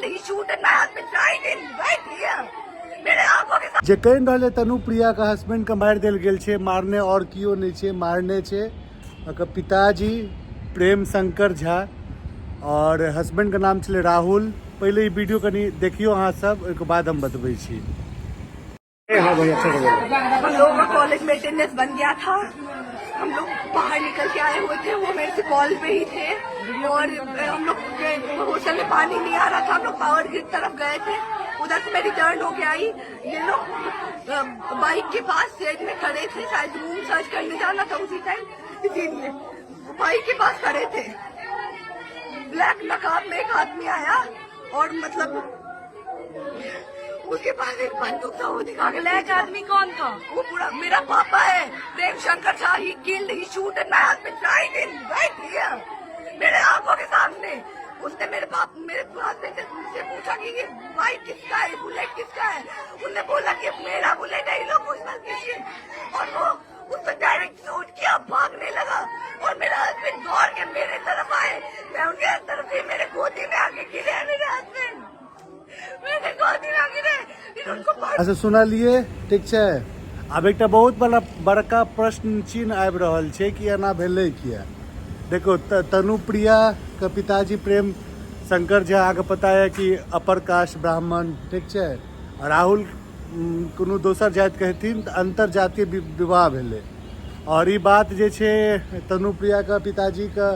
He shoot my husband right in right here, मेरे आंखों के जे कहि रहल है तनुप्रिया के हस्बैंड के मारि देल गेल छै। मारने और केओ नहि छै, मारने छै ओकर पिताजी प्रेम शंकर झा और हस्बैंड के नाम छलै राहुल। पहिले ई वीडियो कनि देखियौ अहाँ सब, ओहिके बाद हम बतबै छी। हाँ भाई, अच्छा बोलो। हम लोगों का कॉलेज में अटेंडेंस बन गया था। हम लोग बाहर निकल के आए हुए थे, वो मेरे से कॉल पे ही थे और हम लोग हॉस्टल में पानी नहीं आ रहा था। हम लोग पावर ग्रिड तरफ गए थे, उधर से मैं रिटर्न होके आई। ये लोग बाइक के पास शेड में खड़े थे, शायद रूम सर्च करने जाना था उसी टाइम, इसीलिए बाइक के पास खड़े थे। ब्लैक नकाब में एक आदमी आया और मतलब उसके पास एक बंदूक था, वो दिखा के ब्लैक आदमी कौन था? वो पूरा मेरा पापा है, Prem Shankar Jha. He killed, he shoot my husband right in right here, मेरे आंखों के सामने। उसने मेरे पाप मेरे हस्बैंड से पूछा कि ये बाइक किसका है, बुलेट किसका है? उनने बोला कि मेरा बुलेट है, ये लोग कुछ मत कीजिए। और वो उसको डायरेक्ट शूट किया, भागने लगा और मेरा हस्बैंड दौड़ के मेरे तरफ आए। मैं उनके तरफ गई, मेरे गोदी में आके गिरे हैं मेरे हस्बैंड, मेरे गोदी में आके गिरे। फिर उनको अच्छा सुनलिए, ठीक छै। आब एकटा बहुत बड़ा बड़का प्रश्न चिन्ह आबि रहल छै कि एना भेलै किया। देखो, तनुप्रिया के पिताजी प्रेम शंकर झा, अहाँके पता यऽ कि अपर कास्ट ब्राह्मण, ठीक छै। आ राहुल कोनो दोसर जातिके हेथिन, तऽ अंतरजातीय विवाह भेलै और ई बात जे छै तनुप्रियाके पिताजीके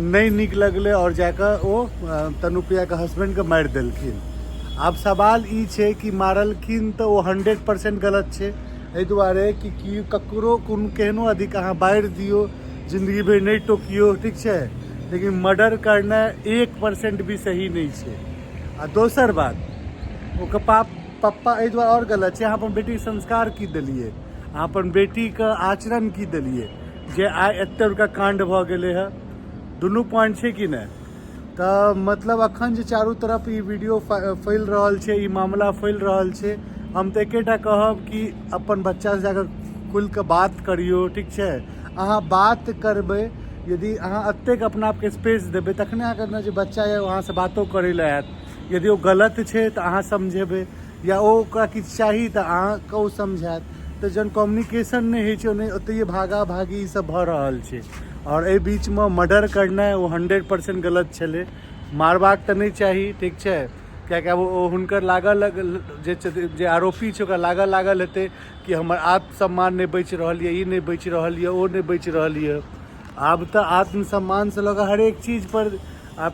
नहि नीक लगलै और जाकऽ ओ तनुप्रियाके हस्बैंडके मारि देलखिन। आब सवाल ई छै कि मारलखिन तऽ ओ 100% गलत छै, एहि दुआरे कि ककरो कोनो केहनो अधिक अहाँ बारि दियौ, जिन्दगी भरि नहि टोकियौ, ठीक छै, लेकिन मर्डर करनाइ 1% भी सही नहि छै। आ दोसर बात, ओकर पप्पा एहि दुआरे आओर गलत छै, अहाँ अपन बेटीके संस्कार की देलियै, अहाँ अपन बेटीके आचरण की देलियै जे आइ एते बड़का काण्ड भऽ गेलै हँ। दुनू पॉइंट छै कि नहि? तऽ मतलब अखन जे चारू तरफ ई वीडियो फैल रहल छै, ई मामला फैल रहल छै, हम तऽ एकेटा कहब कि अपन बच्चासँ जाकऽ खुलि कऽ बात करियौ, ठीक छै। अहाँ बात करबै, यदि अहाँ एतेक अपना आपके स्पेस देबै, तखने अहाँके ने जे बच्चा यऽ अहाँसँ बातो करै लए आयत। यदि ओ गलत छै तऽ अहाँ समझेबै, या ओ ओकरा किछु चाही तऽ अहाँके ओ समझायत। तऽ जहन कम्युनिकेशन नहि होइ छै, ओतहिए ओतहिए भागा भागी ई सब भऽ रहल छै। आओर एहि बीचमे मर्डर करनाइ ओ 100% गलत छलै। मारबाक तऽ नहि चाही, ठीक छै, किएकि आब ओ हुनकर लागल जे जे आरोपी छै, ओकरा लागल लागल हेतै कि हमर आत्मसम्मान नहि बचि रहल यऽ, ई नहि बचि रहल यऽ, ओ नहि बचि रहल यऽ। आब तऽ आत्मसम्मानसँ लऽ कऽ हरेक चीजपर आब